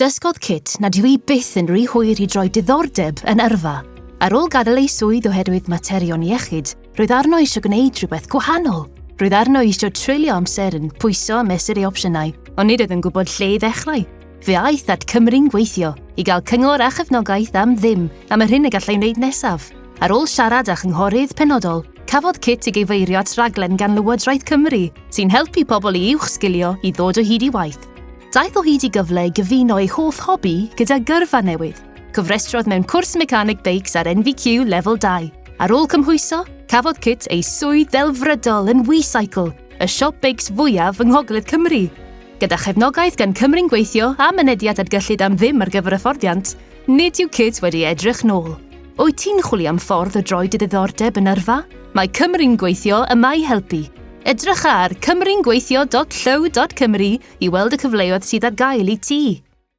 Dysgodd Kit nad yw hi byth yn rhy hwyr i droi diddordeb yn yrfa. Ar ôl gadael ei swydd oherwydd materion iechyd, roedd arno eisiau gwneud rhywbeth gwahanol. Roedd arno eisiau treulio amser yn pwyso a mesur ei opsiynau, ond nid oedd yn gwybod lle i ddechrau. Fe aeth at Cymru'n Gweithio i gael cyngor a chefnogaeth am ddim am yr hyn y gallai wneud nesaf. Ar ôl siarad â chynghorydd penodol, cafodd Kit ei gyfeirio at raglen gan Lywodraeth Cymru sy'n helpu pobl i uwchsgilio i ddod o hyd i waith. Daeth o hyd i gyfle i gyfuno ei hoff hobi gyda gyrfa newydd. Cofrestrodd mewn cwrs mecaneg beics ar NVQ Lefel 2. Ar ôl cymhwyso, cafodd Kit ei swydd ddelfrydol yn WeCycle, y siop beics fwyaf yng Ngogledd Cymru. Gyda chefnogaeth gan Cymru'n Gweithio a mynediad at gyllid am ddim ar gyfer hyfforddiant, nid yw Kit wedi edrych nôl. Wyt ti'n chwilio am ffordd o droi dy ddiddordeb yn yrfa? Mae Cymru'n Gweithio yma i helpu. Edrycha ar cymrungweithio.llyw.cymru i weld y cyfleoedd sydd ar gael i ti.